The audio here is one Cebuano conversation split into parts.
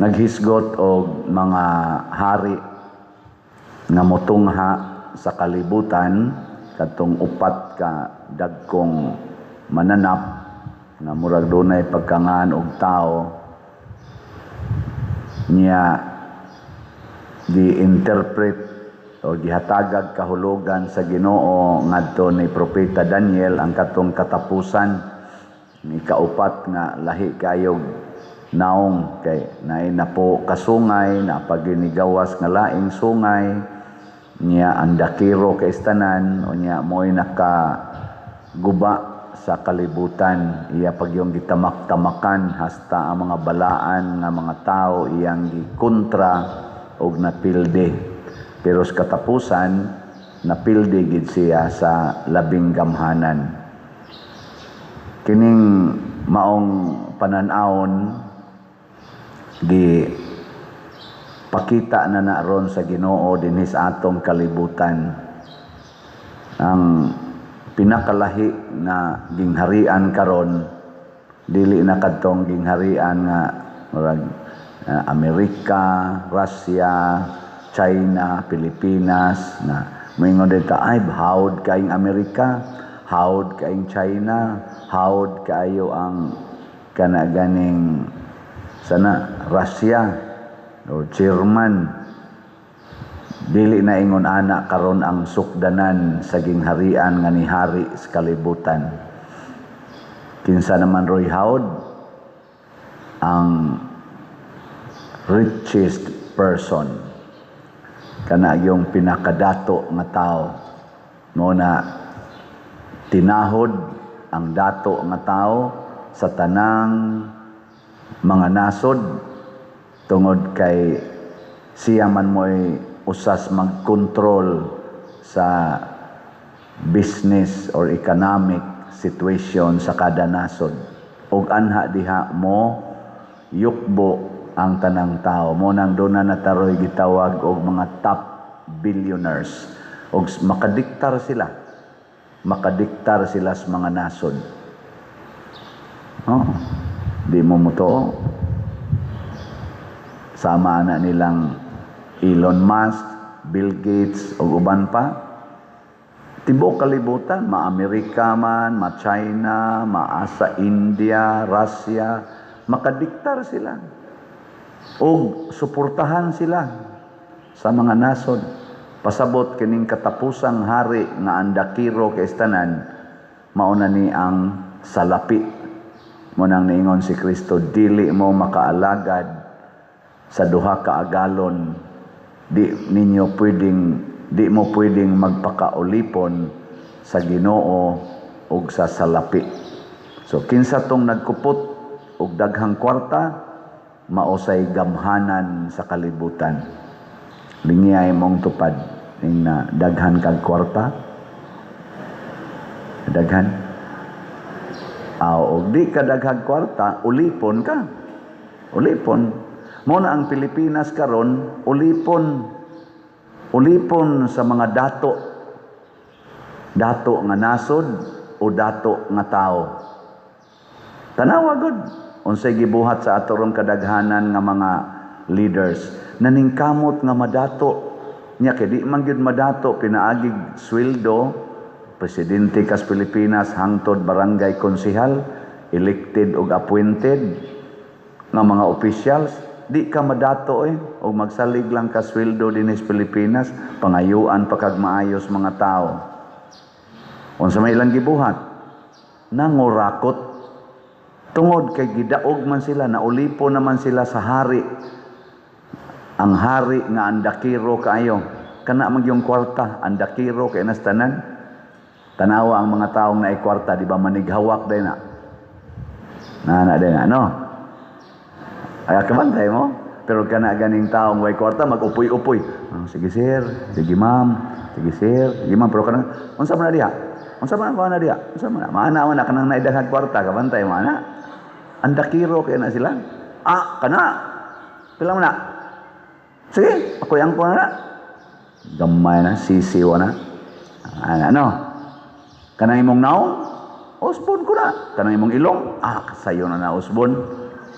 Naghisgot og mga hari nga motungha sa kalibutan, katong upat ka dagkong mananap nga murag dunay pagkangan og tao niya, gi-interpret o gihatagag kahulugan sa Ginoo ngadto ni Propeta Daniel ang katong katapusan ni kaupat nga lahi kayog naong, kay naay napo kasungay na paginigawas nga laing sungay niya, ang dakiro kay tanan o niya mo'y nakaguba sa kalibutan. Iya pagyong gitamak-tamakan hasta ang mga balaan nga mga tao iyang gikontra og napildi, pero sa katapusan napildi gid siya sa labing gamhanan. Kining maong panan-awon gi pakita na na ron sa Ginoo dinhi sa atong kalibutan. Ang pinakalahi na gingharian karon dili na kadtong gingharian nga murag Amerika, Russia, China, Pilipinas na moingon dito, "Ay, hawd kaayong Amerika, hawd kaayong China, hawd kaayo ang kana ganing sana Russia or German." Dili na ingon ana karon ang sukdanan sa gingharian nga nihari sa kalibutan. Kinsa naman roy hawd? Ang richest person, kana yung pinakadato nga tao mo na tinahod ang dato nga tao sa tanang mga nasod, tungod kay siya man mo'y usas magkontrol sa business or economic situation sa kada nasod, ug anha diha mo yukbo ang tanang tao. Mo nang doon na nataroy gitawag og mga top billionaires, og makadiktar sila, makadiktar sila sa mga nasod. Oh, di mo mutuo? Sama na nilang Elon Musk, Bill Gates ug uban pa. Tibuok kalibutan, ma-Amerika man, ma-China, maasa India, Russia, makadiktar sila. Og suportahan sila sa mga nasod. Pasabot kining katapusang hari nga andakiro kay tanan, mao na ni ang salapi. Mo nang niingon si Kristo, "Dili mo makaalagad sa duha ka agalon. Di mo pwedeng magpakaulipon sa Ginoo ug sa salapi." So kinsa tong nagkupot og daghang kwarta, maosay gamhanan sa kalibutan. Lingiyay mong tupad ning na daghan kag kwarta. Daghan. Aw, og di ka daghag kwarta, ulipon ka. Ulipon. Mo na ang Pilipinas karon ulipon. Ulipon sa mga dato. Dato nga nasod o dato nga tao. Tanawa gud unsay gibuhat sa ato rong kadaghanan nga mga leaders. Naningkamot nga madato. Nya kay di man gyud madato pinaagig sweldo, presidente kas Pilipinas hangtod barangay konsehal, elected og appointed nga mga officials, di ka madato eh og magsalig lang ka sweldo dinhi sa Pilipinas, pangayuan pa kag maayos mga tao. Unsa may ilang gibuhat? Nangurakot, tungod kay gidaog man sila, naulipon naman sila sa hari. Ang hari nga andakiro kaayo, kana man yung kwarta, andakiro kay nas tanan. Tanawa ang mga taong naay kwarta, di ba manighawak day na? Na day na, no? Ay, kabantay mo? Pero kana ganing taong way kwarta, mag-upoy-upoy. "Oh, sige sir, sige ma'am, sige sir, sige ma'am." Pero kanang, "Unsa man na diha? Unsa man na diha? Unsa man na?" Maana man na kanang naay kwarta, kabantay mo ana. Andakiro kay na sila. "Ah, kana. Pila man na? Sige, ako yang ko na." Gamay na, sisiw na. Ana, ano? Kanang imong naong, usbon ko na. Kanang imong ilong, ah, sayo na na usbon.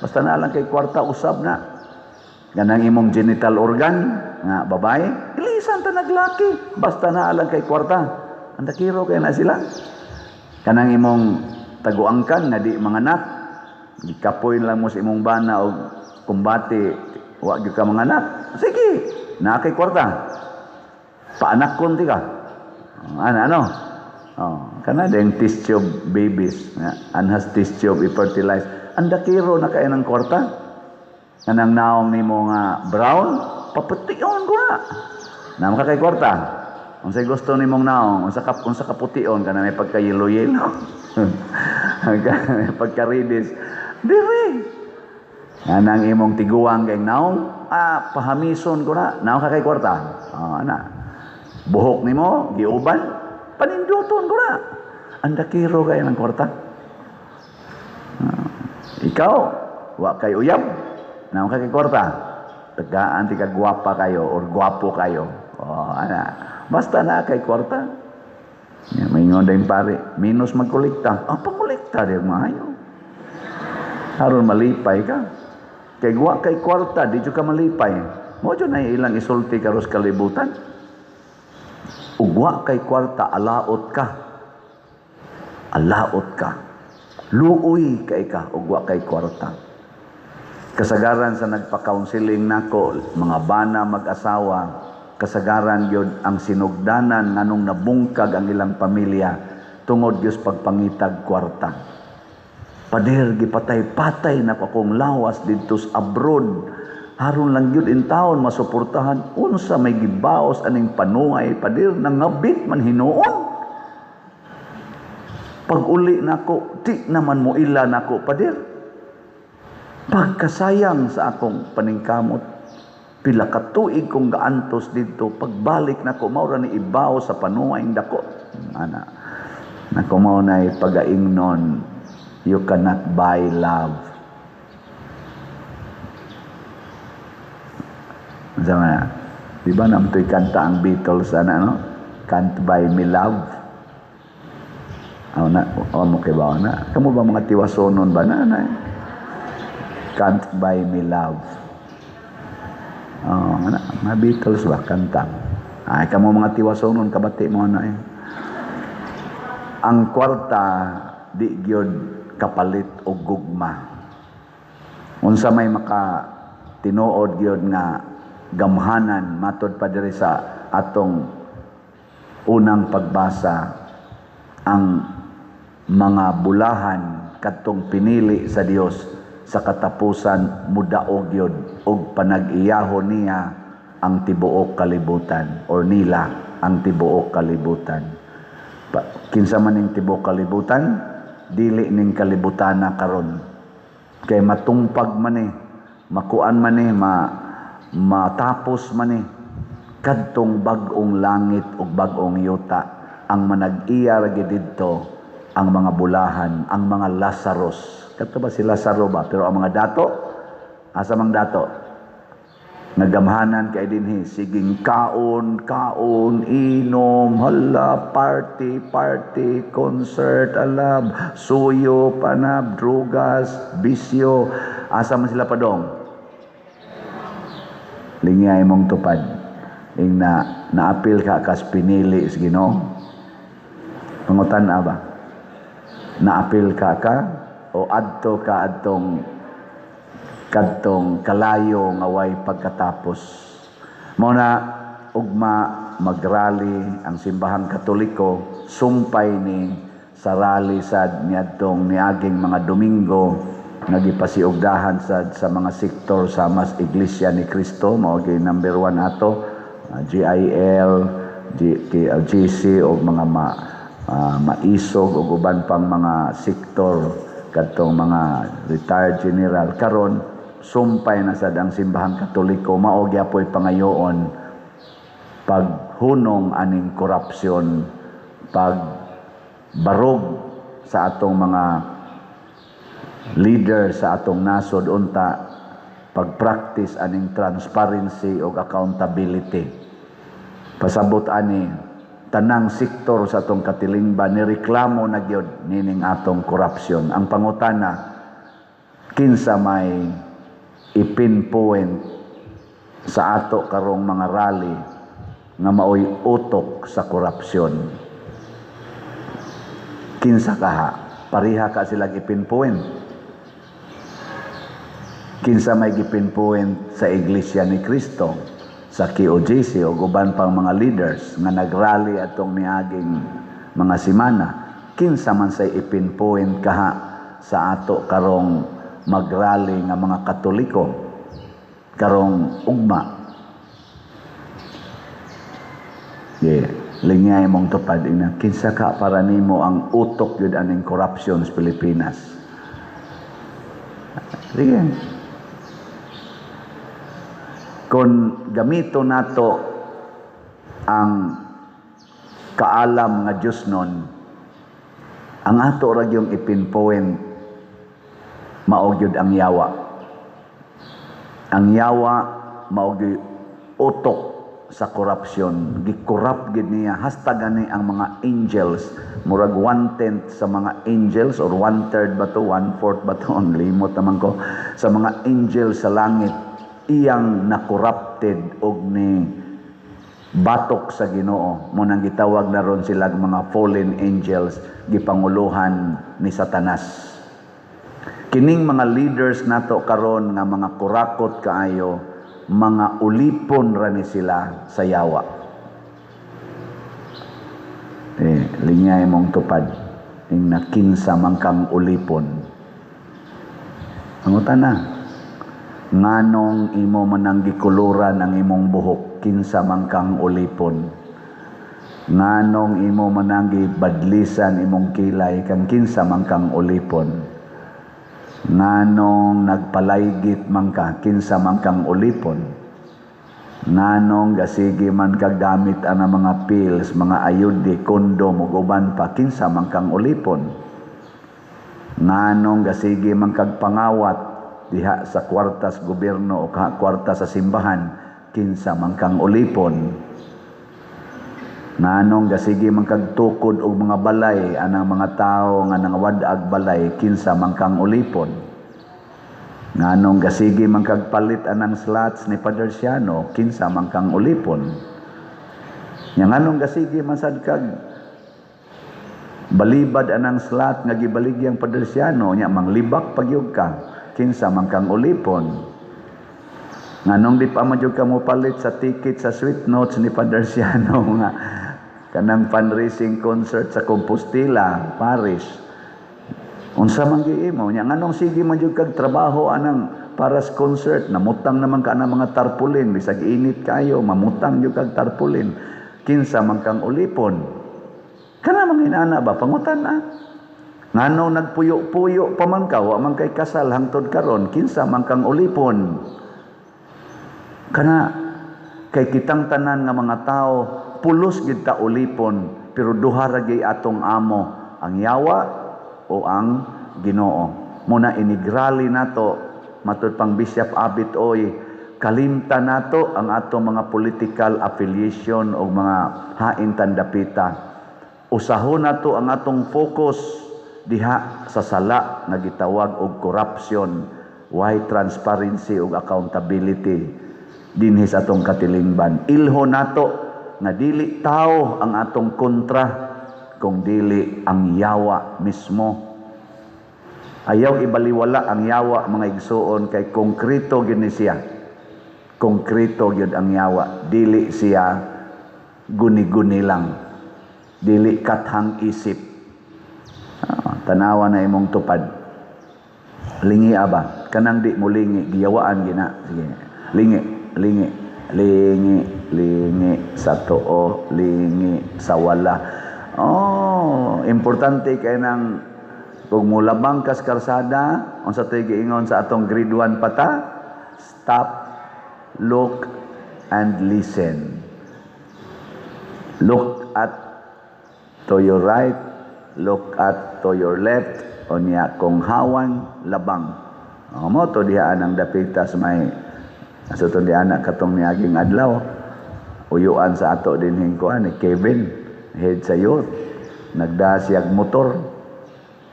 Basta na lang kay kwarta, usab na. Kanang imong genital organ nga babae, ilisan ta naglaki basta naa lang kay kwarta. Andakiro kay na sila. Kanang imong taguangkan nga di manganak, gikapoy lang mo sa imong bana og kumbati wa gyud ka manganak. Sige, naa kay kwarta. Paanak kon ti ka. Ano ano? Oh, kana din test tube babies, anhas test tube i-fertilize. Andakiro na kay ng kwarta. Kanang naong nimo nga brown, papution ko na. Naa ka kay kwarta. Unsay gusto nimong naong, unsa ka pution kana, may pagka yellow yellow, may pagka reddish. Dire. Kanang imong tiguang kay naong, pahamison ko na. Naa ka kay kwarta. Oh, ana. Buhok nimo giuban, paninduton ko na. Andakiro kay ng kwarta. Ikaw, wa kay uyab, naa ka kay kwarta. Tagaan ti ka gwapa kayo or gwapo kayo. Oh, ana. Basta naa kay kwarta. Ya, maingon din pare, minus magkolekta. Ah, pangolekta di maayo. Aron malipay ka. Kay wa kay kwarta, di jud ka malipay. Mo jud na ilang isulti karos kalibutan. Ug wa kay kwarta, alaot ka. Alaot ka. Luoy kay ka ug wa kay kwarta. Kasagaran sa nagpa-counseling nako, mga bana mag-asawa, kasagaran gyud ang sinugdanan nganong nabungkag ang ilang pamilya tungod gyud pagpangitag kwarta. Pader, gipatay-patay na ko akong lawas didto sa abroad. Haron lang gyud in taon masuportahan unsa may gibaos aning panuay, pader, nangabit man hinuon. Pag uli nako, di naman mo ila nako, pader. Pagkasayang sa akong paningkamot, pila ka tuig kong gaantos didto, pagbalik nako mao ra ni ibaw sa panuay dako. Ana. Nako, mao nay pagaingnon, you cannot buy love. Unsa man na? Di ba namtoy kanta ang Beatles ana, no? "Can't Buy Me Love." Aw na, o mo kay ba na? Kamo ba mga tiwasonon ba na na? "Can't Buy Me Love." Oh, ana, mga Beatles ba kanta? Ay, kamo mga tiwasonon, kabati mo na eh. Ang kwarta di gyud kapalit og gugma. Unsa may maka tinuod gyud nga gamhanan matod pa diri sa atong unang pagbasa, ang mga bulahan kadtong pinili sa Dios sa katapusan mudaog gyud og panag-iyahon niya ang tibuok kalibutan or nila ang tibuok kalibutan. Kinsa man ning tibuok kalibutan, dili ning kalibutana karon. Kay matungpag man ni, makuan man ni, matapos man ni kadtong bag-ong langit ug bag-ong yuta. Ang manag-iya ra gyud didto ang mga bulahan, ang mga Lazarus. Kadto ba si Lazaro ba? Pero ang mga dato, asa mang dato? Nagamhanan kay dinhi, siging kaon, kaon, inom, hala, party, party, concert, alab, suyo, panab, drugas, bisyo. Asa man sila padong? Lingay mong tupad. Ing na naapil ka kas pinili sa Ginoo. Pangutan ba? Naapil ka ka o adto ka adtong kadtong kalayo nga way pagkatapos? Mao na ugma magrally ang Simbahang Katoliko, sumpay ni sa rally sad niadtong niaging mga Domingo nga gipasiugdahan sad sa mga sektor sa mas Iglesia ni Cristo, mao gyud number 1 ato, GIL, GC og mga maisog og uban pang mga sektor kadtong mga retired general. Karon sumpay na sad ang Simbahang Katoliko, mao gyapoy pangayoon paghunong aning korupsyon, pagbarog sa atong mga leader sa atong nasod unta, pagpractice aning transparency ug accountability. Pasabot ani tanang sektor sa atong katilingban nireklamo na gyud nining atong korupsyon. Ang pangutana, kinsa may ipinpoint Sa ato karong mga rally nga maoy utok sa korupsyon? Kinsa kaha? Pareha ka sila ipinpoint. Kinsa may gipinpoint sa Iglesia ni Cristo, sa KOJC o uban pang mga leaders nga nagrally atong niaging mga simana? Kinsa man say ipinpoint kaha sa ato karong magrally nga mga Katoliko karong ugma? Yeah. Lingay mong tupad ina, kinsa ka para nimo ang utok yun aning corruption sa Pilipinas? Sige. Kung gamito nato ang kaalam nga Diyos nun, ang ato ra gyung ipinpoint mao gyud ang yawa. Ang yawa mao gyud utok sa korupsyon. Gikorrupt gid niya hasta gani ang mga angels. Murag 1/10 sa mga angels or 1/3 ba to, 1/4 ba to, ang limot naman ko, sa mga angels sa langit iyang na-corrupted og ni batok sa Ginoo. Mo nang gitawag na ron sila mga fallen angels, gipanguluhan ni Satanas. Kining mga leaders nato karon nga mga kurakot kaayo, mga ulipon ra ni sila sa yawa. Lingay mong tupad ing nakinsa man kang ulipon. Pangutan na, nganong imo manang gikuluran ang imong buhok? Kinsa man kang ulipon? Nganong imo manang gibadlisan imong kilay? Kang kinsa man kang ulipon? Nganong nagpalaygit man ka? Kinsa man kang ulipon? Nganong gasigi man ka gamit ang mga pills, mga ayudi, kondom ug uban pa? Kinsa man kang ulipon? Nganong gasigi man kag pangawat diha sa kwartas gobyerno o kwarta sa simbahan? Kinsa man kang ulipon? Nganong gasigi man kag tukod og mga balay anang mga tawo nga nangawad-ag balay? Kinsa man kang ulipon? Nganong gasigi man kag palit anang slots ni Father Siano? Kinsa man kang ulipon? Nya nganong gasigi man sad kag balibad anang slot nga gibaligyang Father Siano, nya manglibak pagyud ka? Kinsa man kang ulipon? Nganong di pa man jud ka mopalit sa ticket sa Sweet Notes ni Father Siano nga kanang fundraising concert sa Compostela Parish? Unsa man gyud imo? Nya nganong sige man jud kag trabaho anang para sa concert, namutang naman ka ang mga tarpaulin, bisag init kayo, mamutang jud kag tarpaulin? Kinsa man kang ulipon? Kana man inana ba? Pangutan na. Nganong nagpuyo-puyo pa man ka, wa man kay kasal hangtod karon? Kinsa man kang ulipon? Kana kay kitang tanan nga mga tao pulos gid ta ulipon, pero duha ra gyud atong amo, ang yawa o ang Ginoo. Muna inigrali nato matud pang Bishop Abit oy, kalimta nato ang atong mga political affiliation o mga hain tandapita. Usahon nato ang atong focus diha sa sala nga gitawag og corruption, why transparency ug accountability dinhi sa atong katilingban. Ilho nato nga dili tao ang atong kontra, kung dili ang yawa mismo. Ayaw ibaliwala ang yawa, mga igsuon, kay konkreto gyud ni siya. Konkreto gyud ang yawa, dili siya guni-guni lang, dili kathang isip. Tanawa na imong tupad. Lingi aba, kanang di mo lingi, giyawaan gina. Sige. Lingi, lingi, lingi, lingi sa tuo, lingi sa wala. Oh, importante kay nang kung mulabang kas karsada, unsa to'y giingon sa atong grade 1 pata? Stop, look, and listen. Look at to your right, look at to your left, o niya kung hawan, labang. O, mo to diha ang dapita sa may sa to diha na katong niaging adlaw. Uyuan sa ato dinhing kuan ni Kevin, head sa youth. Nagda siyag motor.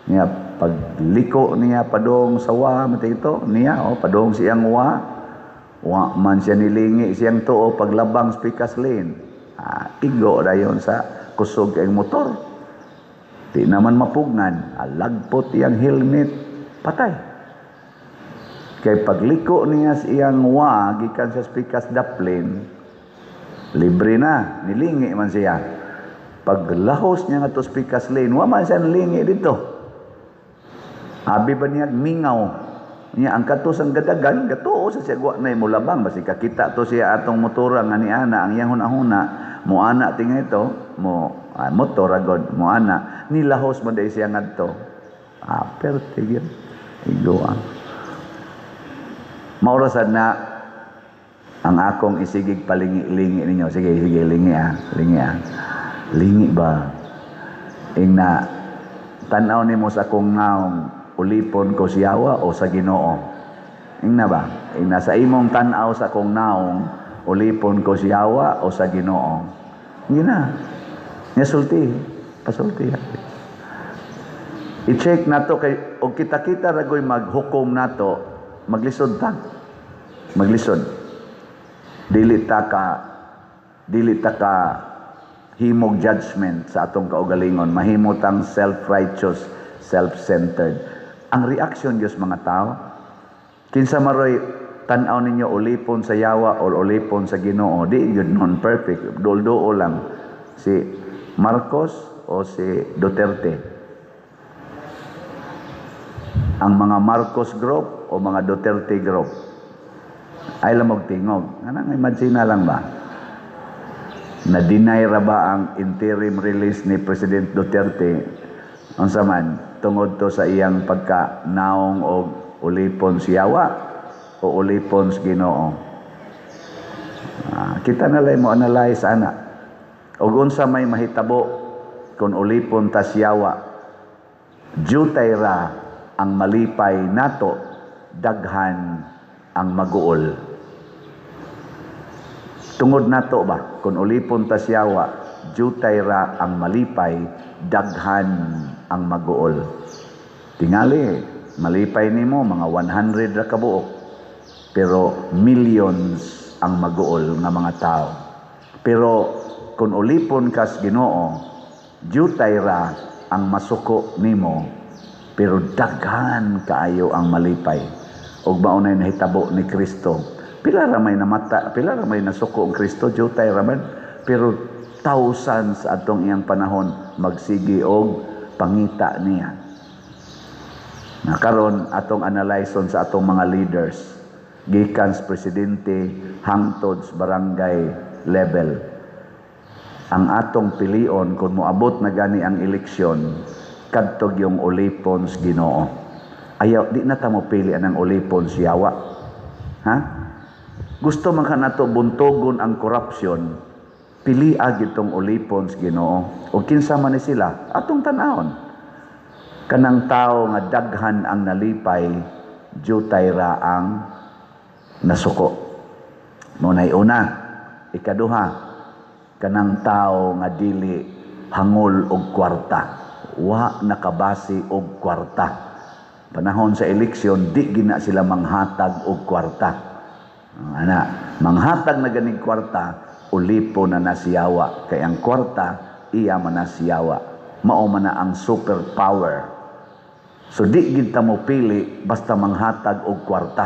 Niya pagliko niya padong sa wa matito niya o padong siyang wa. Wa man siya nilingi siyang tuo paglabang sa pikas lane. Ah, igo dayon sa kusog kay motor. Di naman mapugnan, alagpot iyang helmet, patay. Kay pagliko niya sa iyang wa gikan sa pikas daplin, libre na, nilingi man siya. Paglahos niya nga to pikas lane, wa man siya nilingi dito. Abi ba niya mingaw? Niya ang kato sang gadagan, gatuo sa siya wa na mulabang basi kakita to siya atong motora nga ni ana ang iyang hunahuna, mo ana tinga ito, mo motor agod, mo ana nilahos man dai siya ngadto. Ah, perte gyud. Igo ang. Maura sad na ang akong isigig palingi-lingi ninyo. Sige, sige, lingi ah, lingi ah. Lingi ba? Ingna tan-aw nimo sa akong naong, ulipon ko siyawa o sa Ginoo? Ingna ba? Ingna sa imong tan-aw sa akong naong, ulipon ko siyawa o sa Ginoo? Ingna. Nya sulti, pasulti. I-check nato kay og kita-kita ragoy maghukom nato, maglisod ta. Maglisod. Dili ta ka himog judgment sa atong kaugalingon, mahimo tang self-righteous, self-centered. Ang reaction Diyos mga tao, kinsa maroy tan-aw ninyo, ulipon sa yawa o ulipon sa Ginoo? Di yun non perfect, dulduo lang, si Marcos o si Duterte, ang mga Marcos group o mga Duterte group, ay lamog tingog. Anang imagine na lang ba? Na-deny ra ba ang interim release ni President Duterte? Unsa man, tungod to sa iyang pagka naong og ulipon siyawa o ulipon sa Ginoo? Kita na lang mo analyze ana. Og unsa may mahitabo kung ulipon ta siyawa? Jutay ra ang malipay nato, daghan ang maguol. Tungod nato ba, kung ulipon ta siyawa, jutay ra ang malipay, daghan ang maguol. Tingali, malipay nimo mga 100 ra kabuok, pero millions ang maguol nga mga tao. Pero kung ulipon kas Ginoo, jutay ra ang masuko nimo, pero daghan kaayo ang malipay. Og mao nay nahitabo ni Kristo. Pila ra may namata, pila ra may nasuko ang Kristo, jutay ra man, pero thousands atong iyang panahon magsigi og pangita niya. Na karon atong analyson sa atong mga leaders, gikan sa presidente hangtod sa barangay level. Ang atong pilion kung moabot na gani ang eleksyon, kadtog yung ulipon sa Ginoo. Ayaw, di na ta mo pili anang ulipon siyawa. Ha? Gusto man ka nato buntogon ang korupsyon, pili gitong ulipon sa Ginoo. O kinsa man ni sila, atong tan-awon. Kanang tao nga daghan ang nalipay, jutay ra ang nasuko. Mo nay una. Ikaduha, kanang tao nga dili hangol og kwarta. Wa nakabase og kwarta. Panahon sa eleksyon, di gina sila manghatag og kwarta. Ana, manghatag na ganig kwarta, ulipo na nasiyawa. Kay ang kwarta, iya man nasiyawa. Mao man na ang superpower. So di gid ta mo pili basta manghatag og kwarta.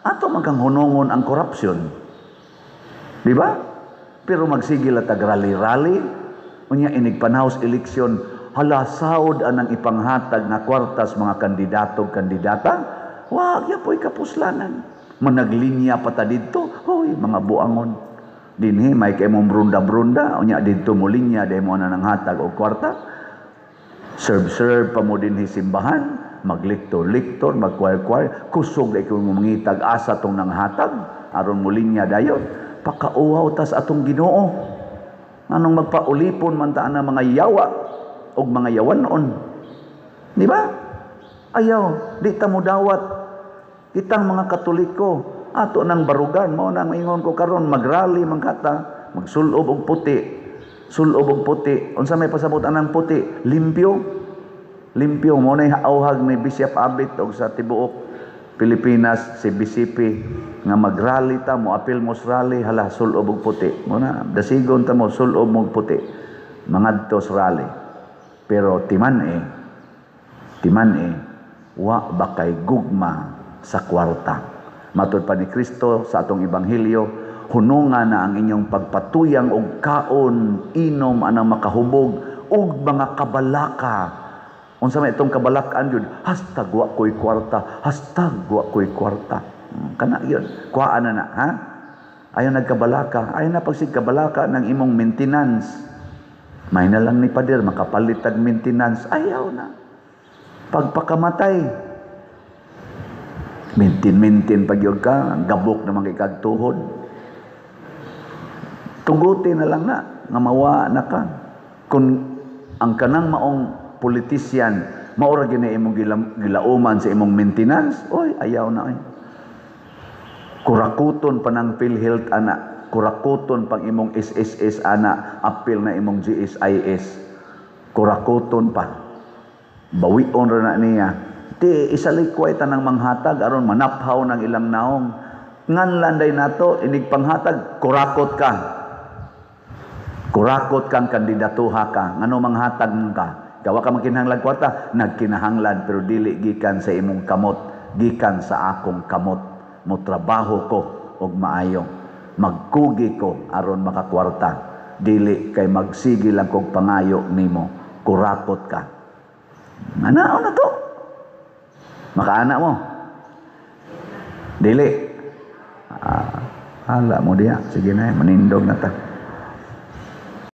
Ato man kang hunungon ang korupsyon. Di ba? Pero magsigil at rally-rally, unya inig panahos eleksyon, hala saod anang ipanghatag nga kwartas mga kandidato kandidata, wag ya po'y kapuslanan. Managlinya pa ta didto, hoy mga buangon. Dinhi may kay mong brunda-brunda, unya didto mo linya day mo na nang hatag og kwarta. Serve-serve pa mo dinhi simbahan, magliktor-liktor, magkwire-kwire, kusog day ko mangitag asa tong nanghatag aron mo linya dayon. Pakauhaw tas atong Ginoo. Anong magpaulipon man ta na mga yawa og mga yawanon. Di ba? Ayaw, di ta mo dawat. Kitang mga Katoliko, ato nang barugan, mao nang ingon ko karon magrally man kata, magsulob og puti. Sulob og puti. Unsa may pasabot anang puti? Limpyo. Limpyo mo nay auhag ni Bishop Abit og sa tibuok Pilipinas, si BCP, nga magrally ta mo, apil mo sa rally, hala, sulob og puti. Muna, dasigon ta mo, sulob mo og puti. Mangadto sa rally. Pero timan eh, wa ba kay gugma sa kwarta? Matud pa ni Kristo sa atong ebanghelyo, hununga na ang inyong pagpatuyang og kaon, inom anang makahubog ug mga kabalaka. Unsa may itong kabalakan yun? #WaKo'y kwarta, #WaKo'y kwarta. Kana yun. Kuhaan na na, ha? Ayaw nagkabalaka. Ayaw na pagsig kabalaka ng imong maintenance. May na lang ni Pader, makapalit tag maintenance. Ayaw na. Pagpakamatay, mintin-mintin pag yun ka, gabok naman kay kag tuhod. Tuguti na lang na, nga mawa na ka. Kung ang kanang maong politician, maura gina imong gilauman sa imong maintenance, oy, ayaw na ay. Kurakuton pa ng PhilHealth ana, kurakuton pang imong SSS ana, apil na imong GSIS. Kurakuton pa. Bawion ra na niya. Ti isalikway tanang manghatag aron manaphaw ng ilang naong. Nganlan day nato inig panghatag, kurakot ka. Kurakot kang kandidatuha ka. Ngano manghatag ka? Gawa ka magkinahanglan kwarta, nagkinahanglan pero dili gikan sa imong kamot, gikan sa akong kamot. Mo trabaho ko og maayo. Magkugi ko aron makakwarta. Dili kay magsige lang kog pangayo nimo. Kurakot ka. Manao na to. Makaana mo. Dili. Ah, hala mo diya. Sige na, manindog na ta.